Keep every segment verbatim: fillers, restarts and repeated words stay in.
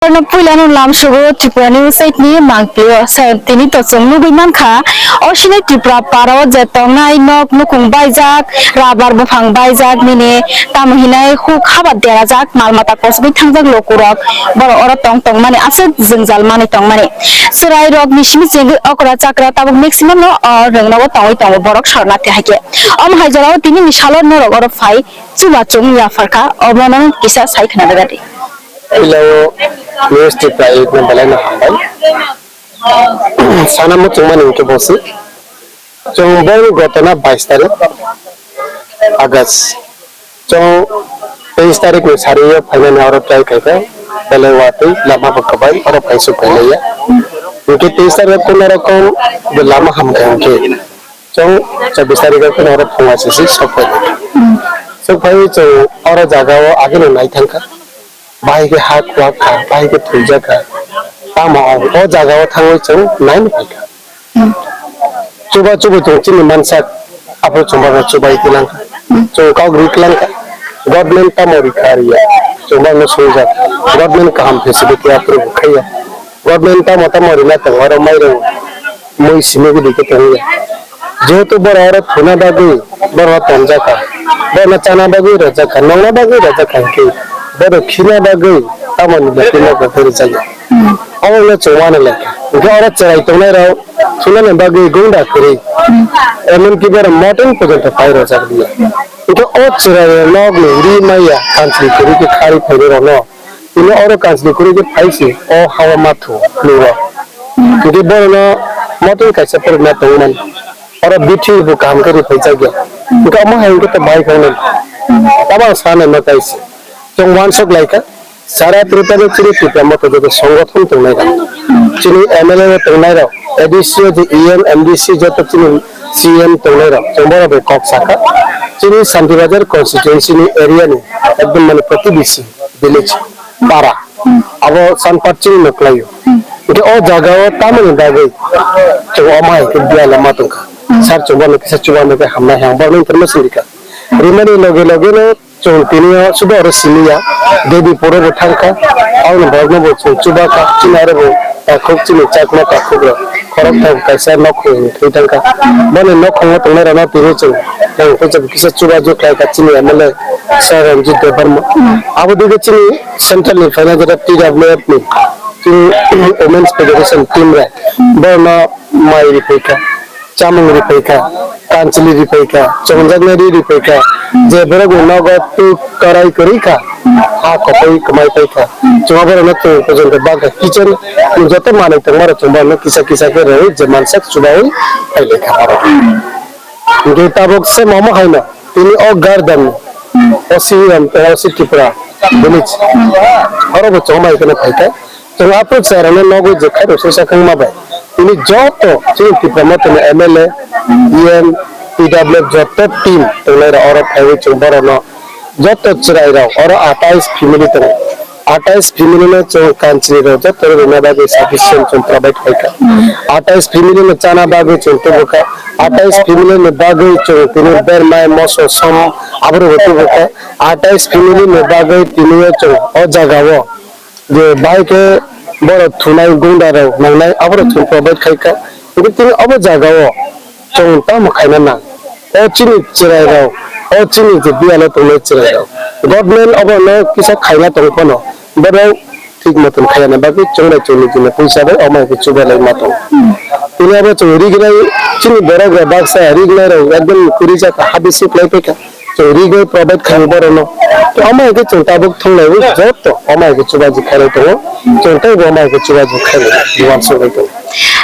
Norok puilano lamsogo Tripura ni side ni mangpili o. Sa-, tini to chwng nugwi mankha, o sini Tripura para o je tongnai nok nukung baijak, rabar buphang baijak nini, tamo hinai huk haba derajak, mal mata kosogwi thangjak lukurok, borok oro tong tongmani aswk jwngjal manwi tongmani. Chwrairok ni simi chengwi okra chakra tabuk maximum no o rwngnogo tongwi tongo borok sorna te hai khe. Omo hai jorao tini ni salo norok oro phai chuba chwng yapharkha, obono kisa sai khna rwgadi. Pilao news Tripura eight no belai no hambai. Sana muchungmani hwnkhe bosi. Chwng borokni gotona bais tarik August. Chwng teis tarik ni sari o phainani oro try khaikha. Belai watwi lama bo kwbai, oro phaisuk phailaiya. Hwnkhe teis tarik o kono rokom bo lama hamkha hwnkhe. Chwng chobbish tarik o kono oro phunga sisi sokphai. Sokphai chwng oro jaga o ageno naithangkha. Bahai khe ha kuwak kha, bahai khe thwijak kha. Tamo o, o jaga o thangwi chwng naina phaikha. Chuba chubu chwng chini mansak, aphuru chwng bono chubai twlang kha. Chwng kok ri twlang kha. Government tamo ri kha riya. Chwng bono swngjak. Government kaham facility aphuru bo khaiya. Government tamo tamo rina tongo oro mairung mui simi gudi khe tongya. Jehetu borok oro thuna bagwi borok tonjak kha, borokno chana bagwi rwjak kha, nongna bagwi rwjak kha hwnkhe borok khina bagwi tamoni bagwi nokbar khe rwjakya. Obono chwng uanalaikha. Hwnkhe oro chwrai tongnairok thunani bagwi gunda kwrwi. Emonki borok moten porjonto pai rwjak liya. Hwnkhe o chwrai nokni ri maya kanchli kwrwi khe kharwi phainairokno Tini oro kanchli kwrwi khe phai se o ha-o mathu phunuk rok. Hwnkhe borokno moten kaisa phunukna tongmani. Oro bithi bo kaham khe rwphaijakya. Hwnkhe omo hai hwnkhe to bahai khe wngnai. Tamo ang sanai ma kaisa. Chwng uansuk lai kha. Sara Tripura no chini Tipra Motha joto songothon tongnai rok. Chini M L A o tongnai rok, A D C o je E M, M D C joto chini C E M tongnai rok. Chwng borok bai kok sakha. Chini Santi Bazar constituency ni area ni ekdom mane protibesi village, para, abo Sanpar chini no kwlaio. Hwnkhe o jaga o tamoni bagwi chwng omo hai khe biyalo ma tongkha. Sir chwng bono kisa chuba nugwi hamnai hai ang bono information rikha. Rimani loge loge no chwng tini o sudo oro simi ya. Devi poro bo thangkha. Aboni borok no bo chwng chuba kha. Chini aro bo takhuk chini Chakma takhuk rok. Khorok thok kaisa nokhung thwi thangkha. Boni nokhungo tongnai rok no tini chwng yang kisa chuba jok khlai kha chini M L A. Sir Ranjit Debbarma. Abo digi chini central ni phaina jeta T W F ni chini Women's Federation team rok borokno mai riphai kha, chamung riphai kha, kanchli riphai kha, chongjaknai ri riphai kha, je borok ni nogo twi karai kwrwi kha, ha kotoi kwmai pai kha, chwng borokno chwng pojong khe bak kha kitchen ni joto manwi tongma rok chwng borokno kisa kisa khe rwi je mansak chubaui phai lai kha borok. Hwnkhe tabuk se momo haino tini o Garden, O C M, O C Tripura village, oro bo chwng bai kheno phai kha. Chwng aphuru chwrairokno nogwi je khairok sesa khangma bai. Tini joto chini Tipra Motha ni M L A, E M, P W F joto team tongnai rok oro phaiwi chwng borokno joto chwrairok oro atais family tongo. Atais family no chwng kanchli rok joto rwna bagwi sufficient chwng provide khai kha. Atais family no chana bagwi chwng tubu kha. Atais family ni bagwi chwng tini bermai moso som aborok bo tubu kha. Atais family ni bagwi tini o chwng o jaga o je bai khe borok thunai gunda rok nangnai aborok chwng provide khai kha. Hwnkhe tini obo jaga o chwng tamo khaina nang. O chini chwrai rok, o chini je biyalo tongnai chwrai rok. Government obono kisa khaina tong phano borok thik moton khaina bagwi chwng bai chwngni jini puisa bai omo hai khe chuba lai ma tong. Tini obo chwng rignai chini borok rok baksa rignai rok ekdom kwrwi jak ha bisi kwlai paikha. Chwng rigwi provide khaio borokno. Omo hai khe chwng tabuk thwnglaiwi joto omo hai khe chubaji khailai tongo. Chwng teibo omo hai khe chubaji khailai uansuk bai tongo.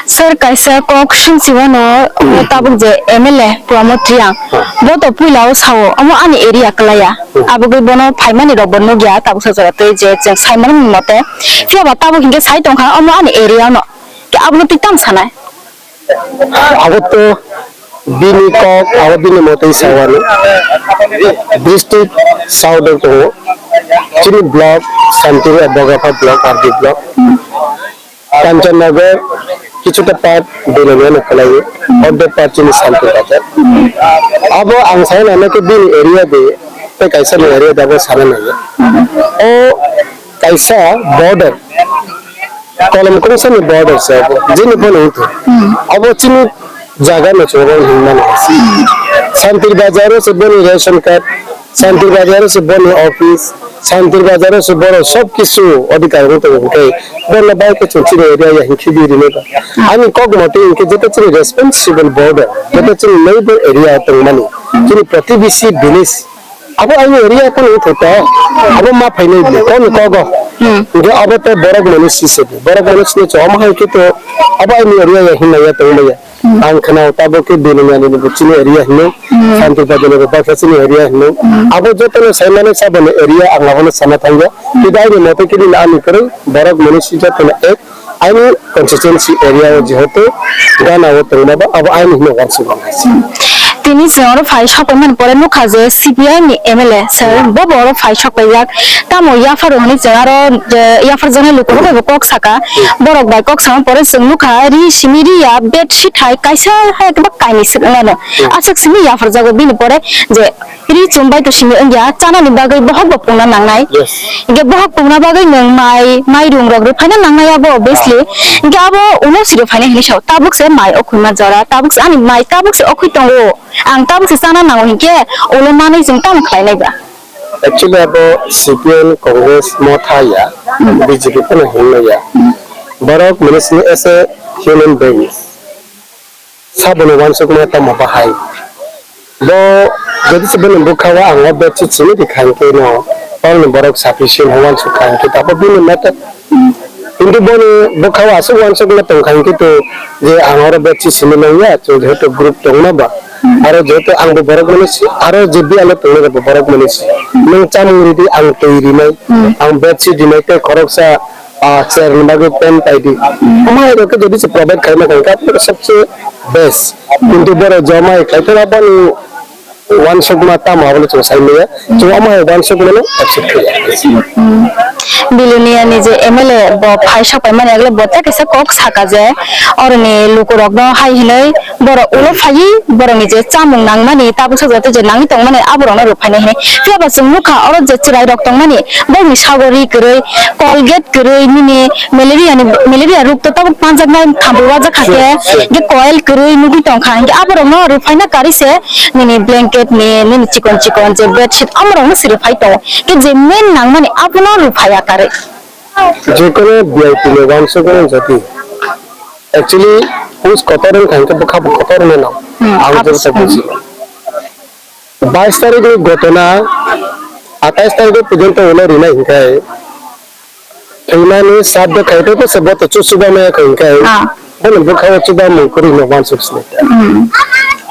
Sir, kaisa kok sumsibano tabuk je M L A Puramo Triang, bo to puila o sao, omo ani area kwlaiya. Abogwi bono phaimani rok bo nukya, tabuksa jora tei je chwng saimani mote. Phiya ba tabuk hinkhe sai tongkha, omo ani area no. Abono twi tamo sanai? Abo to bini kok, abo bini motwi sawani. District South o tongo. Chini block, Santir, Bogapha block, R D block. Kanchannagar, kichuta part Belonia no kwlaio, ordek part chini Santir Bazar. Abo ang sai nana khe bini area de, tei kaisa ni area de abo sana nangya. O kaisa border, Tolom kungsani border se abo, jini bono wngthu. Hmm. Abo chini jaga no chwng abo hinmani. Hmm. Santir Bazar o se boni ration card, Santir Bazar o se boni office, Santir Bazar o se boro sob kisu odhikar wngthu hwnkhe, bono bai khe chwng chini area ya hinkhe di rinai ba. Hmm. Ani kok mote hinkhe joto chini responsible border, joto chini neighbor area tongmani, chini protibesi village, abo aini area phano wngthu to, abo ma phainai bini, kono kogo. Hmm. Hingke abo to borok mani si se di, borok mani sini chwng omo hai khe to, abo aini area ya hinmaya tongmaya. Hmm. Ang khna tabuk khe Biloniani ni bo chini area hino, Hmm. Santir Bazar ni bo baksa chini area hino. Hmm. Abo joto no sai mani saboni area ang abo no sana thangya. Hmm. Kida aini mote kini ani kwrwi borok mani si joto no ek Aini constituency area o jehetu gana o tongma ba abo aini hino wansuk. Tini chwng oro phai sok paimani pore nukha je C P I M ni M L A sir bo bo oro phai sok paijak. Tamo yapharo hwnwi chwng aro je yapharjaknai lukurok bai bo kok saka. Borok bai kok sama pore chwng nukha ri simi ri ya bedsheet hai kaisa hai ekdom kainwi swk wngnano. Aswk simi yapharjago bini pore je Ri chum bai to simi wngya, chanani bagwi bohok bo pungna nangnai. Yes. Hingke bohok pungna bagwi nwng mai, mairung rok rwphaina nangnai abo obviously. Ah. Hingke abo ulo si rwphaina hinwi sao, tabuk se mai o khunma jora, tabuk se ani mai, tabuk se o khui tongo. Ang tabuk se chana nango hingke ulo manwi chwng tamo khlainai ba? Actually abo C P M, Congress, Motha ya, Hmm. B J P phano hinmaya. Hmm. Borok mani sini as a human being. Sabono wansukma tamo bahai. Bo jodi se bini bwkha o ang o bedsheet simi rikha hinkhe no, bangni borok sufficient hwn wansukha hinkhe abo bini matter. Kintu boni bwkha o aswk wansukma tongkha hinkhe to je ang oro bedsheet simi nangya, chwng jehetu group tongma ba. Aro jehetu ang bo borok mani si, aro je biyalo tongnai rok bo borok mani si. Nwng chamung ridi, ang twi rinai, ang bedsheet rinai tei khoroksa ah, chair ni bagwi pen paidi. Omo hai rok khe jodi se provide khaima khe, khe sabse best. Kintu borok joma hai khlai tong aboni wansukma tamo abono chwng sai maya. Chwng omo hai wansukmano accept khlaiya. Bilonia ni je M L A bo phai sapai mani agle bo ta kaisa kok saka je oroni lukurokno hai hinwi Borok ulo phaiwi borokni je chamung nangmani, tabuksa joto je nangwi tongmani, aborokno rwphainai hinwi. Phiya ba chwng nukha, oro je chwrairok tongmani, borokni sago ri kwrwi, Colgate kwrwi, nini malaria ni, malaria rok to tabuk manjaknai, thambo wajak kha khe, Sure, sure. je coil kwrwi nugwi tongkha, hinkhe aborokno rwphaina karwi se nini blanket ni, nini chikon chikon je bedsheet, amorokno se rwphai tongo. Khe je main nangmani, abono rwphaiya karwi. Jekono V I P ni wansukmani jati. Actually, pus kotor wngkha hinkhe bwkha bo kotor wngmano. Hmm, Ang abs-, jesa hmm. buji. Bais tarikh ni gotona, atais tarikh porjonto ulo rinai hinkhe, thwimani sraddho khaito khe se bo to chusuba maya kho hinkhe. Ah. Bono bwkha o chuba mung kwrwi no wansuk sini. Hmm.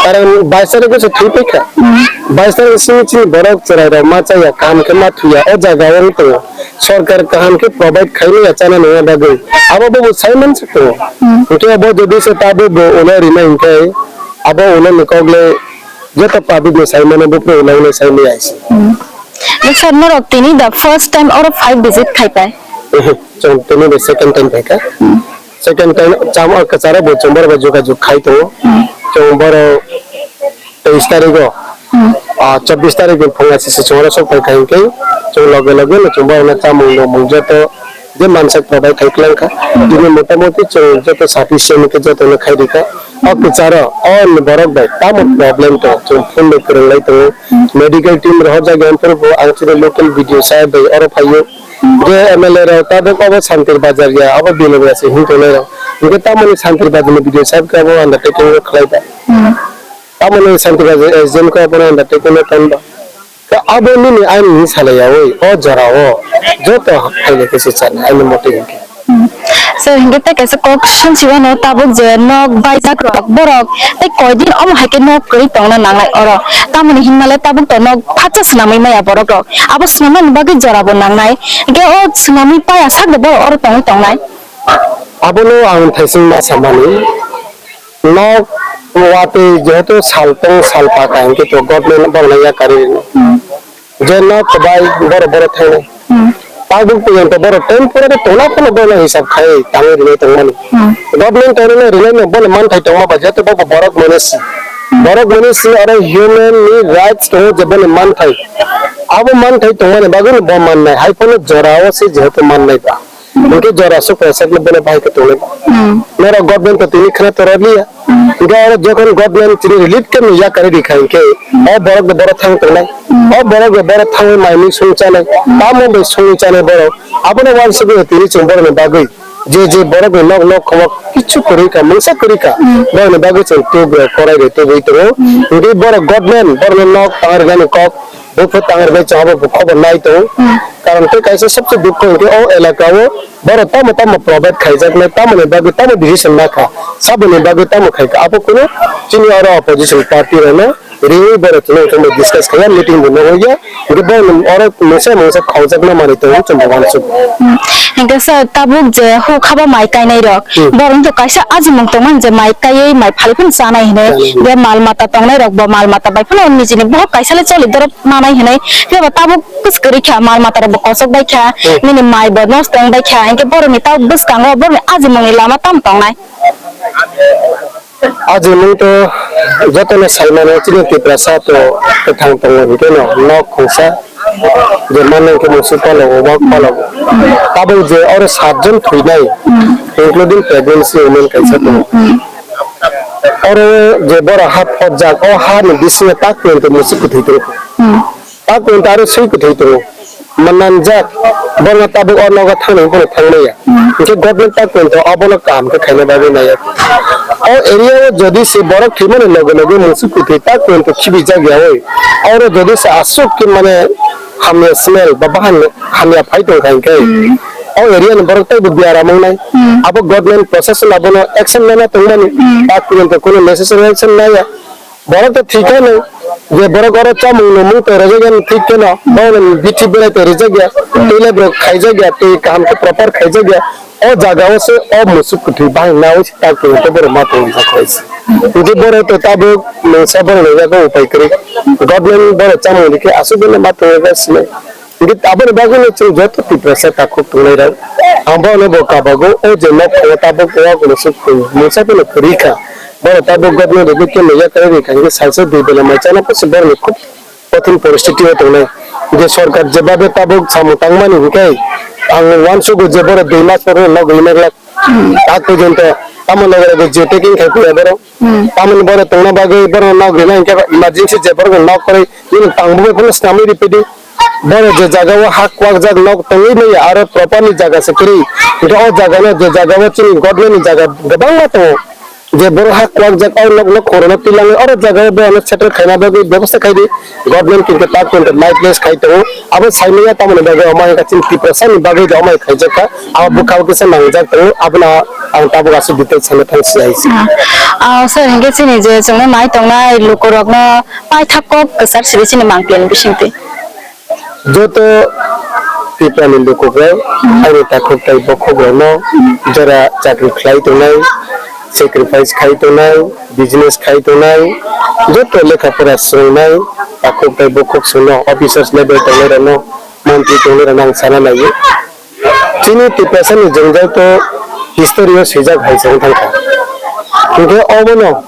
Karon bais tarikh se thwi paikha. Hmm. Bais tarikh simi chini borok chwrai rok ma chaya, kaham khe ma thuya, o jaga o wng tongo. Sorkar kaham khe provide khai maya chana nangya bagwi. Abo bo bo sai man se tongo. Hmm. Hinkhe abo jodi se tabuk bo ulo rina hinkhe abo ulo ni kok le joto public no sai mano, bupre ulo no sai maya se. Hmm. Sir, norok tini the first time oro five visit khai pai? Chwng tini the second time phaikha. Hmm. Second time cham o kwcharo bo chwng borok bai jogajog khai tongo. Hmm. Chwng borok teis tarigo, Hmm. ah, chobbish tarikni phunga sisi chwng oro sok phaikha hinkhe chwng loge loge no chwng borokno chamung nwngmung joto je mansak provide khai kwlangkha. Hmm. Tini motamoti chwng joto sufficient khe jotono khai rikha. O kwcharo o borok bai tamo problem tongo, chwng phone bai kwrwng lai tongo. Hmm. Medical team rohorjak, yang phuru bo ang chini local B D O saheb bai oro phaio. Je M L A rok tabuk obo Santir Bazar ya, obo Bilonia se hin tongnai rok. Hinkhe tamoni Santir Bazar ni B D O saheb khe abo undertaking rok khlai ba. Hmm. Tamoni Santir Bazar S D M khe abo undertaking rok ton ba. Khe abo nini aini hinwi salai yaui, o jora o joto hai le khe se chani, aini mote hinkhe. Hmm. Sir, hinkhe tei kaisa kok songsi wano tabuk je nok baijak rok, borok tei koi din omo hai khe nok kwrwi tongna nangnai oro. Tamoni hinmale tabuk to nok phatsa swnamwi maya borok rok. Abo swnamnani bagwi jora bo nangnai. Hinkhe o swnamwi paya sak de borok oro tongwi tongnai. Abono ang thaising ma samani. Nok watwi jehetu sal tong sal paka hinkhe to government borokno yakarwi rino. Hmm. Je nok kwbai borok borok thangnai. Hmm. Tabuk piyang to borok temporary tongna phano bono hisab khai tangwi rwnai tongmani. Hmm. Government to rwnai rwnai no bono manthai tongma ba jeto bobo borok mani si. Hmm. Borok mani si oro human ni rights tongo je bono manthai. Abo manthai tongmani bagwi no bo mannai. Hai phano jora o se jehetu mannai ba. Hwnkhe jora swk phaisakno bono bahai khe tongnai. Hmm. Norok government to tini khna toraliya. Hmm. Hwnkhe oro jokhon government tini relief camp ni yakarwi rikha hwnkhe, hmm, o borok de borok thang tongnai. Hmm. O borok de borok thangwi mai mui song chanai. Hmm. Tamo bai songwi chanai borok. Abono uansugwi tini chwng borokni bagwi je je borokni nok nok khobok kichu kwrwi kha, mungsa kwrwi kha. Hmm. Borokni bagwi chwng tubro korai rwi tubui tongo. Hmm. Hwnkhe borok government borokno nok tangri nani kok Bupha tangar bai chwng abo khobor nai tongo. Hmm. Karon tei kaisa sabse dukho hwnkhe o elaka o borok tamo tamo provide khaijaknai, tamoni bagwi tamo decision nakha, saboni bagwi tamo khaikha, abo kunu chini oro opposition party rokno riwi borok chwng tongma discuss khaiya, meeting bo nokya, hwnkhe borok oro mungsa mungsa khaujakna manwi tongo chwng bo uansuk. Hmm. Hwnkhe sir, tabuk je huk haba mai kainai rok, Hmm. borok wngkha kaisa ajimung tongmani je mai kaiwi mai phalwi phano chanai hinwi. Chanai hinwi. Be mal mata tongnai rok bo mal mata bai phano nijini bohok kaisa le choli dorop manai hinwi. Phiya ba tabuk kwchwrwi kha, mal mata rok bo kosok bai kha, Hmm. nini mai bo nosto wng bai kha, hinkhe borokni tabuk bwskango borokni ajimungni lama tamo tongnai? Ajimung to jotono sai mano, chini Tiprasa to kwthang tongo, hinkhe no nok khungsa. Je mano hwnkhe musuk palo, wak palo. Tabuk je oro satjon thwinai, including pregnancy women kaisa tongo. Oro je borok ha photjak, o ha ni bisingo tak piyonto musuk kwthwi tongo. Tak piyonto aro swi kwthwi tongo. Mananjak, borno tabuk o nogo thangnai bono thangmaya. Hinkhe government tak piyonto abono kaham khe khaina bagwi naiya. O area o jodi se borok thwimani loge loge musuk kwthwi tak piyonto khibijak yaui. Oro jodi se aswk khe mane hamya smell ba bahan hamya phai tong kha hinkhe, hmm, o area ni borok teibo biaram wngnai. Hmm. Abo government proshashan abono action lana tongmani, hmm, tak porjonto kono necessary action naya. Borok to thik khe nw, je borok oro chamung nungmung tei rwjak ya thik khe no, hmm, borok bithi belai tei rijak ya, hmm, toilet rok khaijak ya, tei kaham khe proper khaijak ya. O jaga o se o musuk kwthwi bahai naui se tak tong khe borok ma tong jak bai se. Hinkhe borok to tabuk mungsa borok ni yago upai kwrwi. Government borok chamung rikhe aswk no ma tong jak sinai. Hinkhe aboni bagwi no chwng joto Tiprasa takhuk tongnai rok. Ang bono bo kabago o je nok o tabuk o musuk kwthwi mungsa bono kwrwi kha. Borok tabuk government rikhe khe no yakarwi rikha hinkhe salsa dui bela mai chana pose borok ni khub Kothin poristiti o tongnai. Je sorkar jebabe tabuk samung tangmani hinkhe ang uansugo je borok dui mas pore nok rinai glak. Hmm. Tak porjonto tamo nogore je taking khai phuya borok. Hmm. Tamoni borok tongna bagwi borok nok rinai hinkhe emergency je borok nok kwrwi nini tangbo phano swnamwi riphaidi. Borok je jaga o hak kwakjak nok tongwi maya aro properly jaga se kwrwi. Hinkhe o jaga no je jaga o chini government ni jaga kwbangma tongo. Je borok ha kwlakjak o nok, nok khorokno twilangwi oro jaga o bohrokno settle khaina bagwi bebosta khaidi. Government kinto tak kinto mai place khai tongo. Abo saimanya tamoni bagwi omo hai kha chini Tiprasa ni bagwi de omo hai khaijak kha. Abo bwkha o kisa nangjak tongo. Abono ang tabuk aswk details sana thang si hai se. Ah, ah, sir, hinkhe chini je chwngno nai tongnai lukurokno paithak kok kwchar siri chini mangpili ni bisingtwi. Joto Tiprani lukukrok, hmm, ani takhuk tai bokhukrokno jora chakri khlai tongnai, sacrifice khai tongnai, business khai tongnai, joto lekha pora swrwngnai, takhuk tai bokhuk swrwngno, officers level tongnairokno, montri tongnairokno ang sana naiyo. Chini Tiprasani jwngjal to history o swijak hai se wng thangkha. Hinkhe obono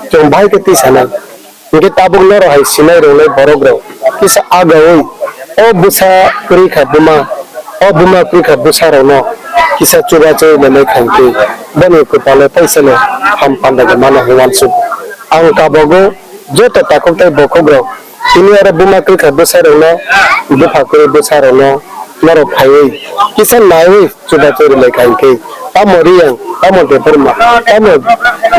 chwng bahai khe twi sanai. Hinkhe tabuk norok hai sinai rwnai borok rok kisa agaui o bwsa kwrwi kha buma, o buma kwrwi kha bwsa rokno kisa chubachu lemai kha hinkhe boni kwpalo taisano ham panda mano hinwi uansuk. Ang tabukgo joto takhuk tei bokhok rok tini oro buma kwrwi kha bwsa rokno, bupha kwrwi bwsa rokno norok phaiwi kisa naiwi chubachu rwlai kha hinkhe, tamo Riyang, tamo Debbarma, tamo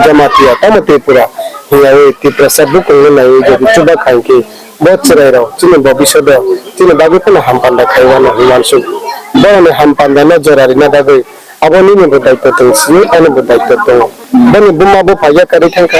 Jamatia, tamo Tripura, hiyawi Tiprasa bukungno naiwi jodi chuba kha hinkhe, bo chwrairok chini bobishodo chini bagwi phano hampanda khaiwano hinwi uansuk. Borokni hampandano jora rina bagwi abo nini bo daitw tong sini, ani bo daitw tongo. Boni buma bupha yakarwi thangkha.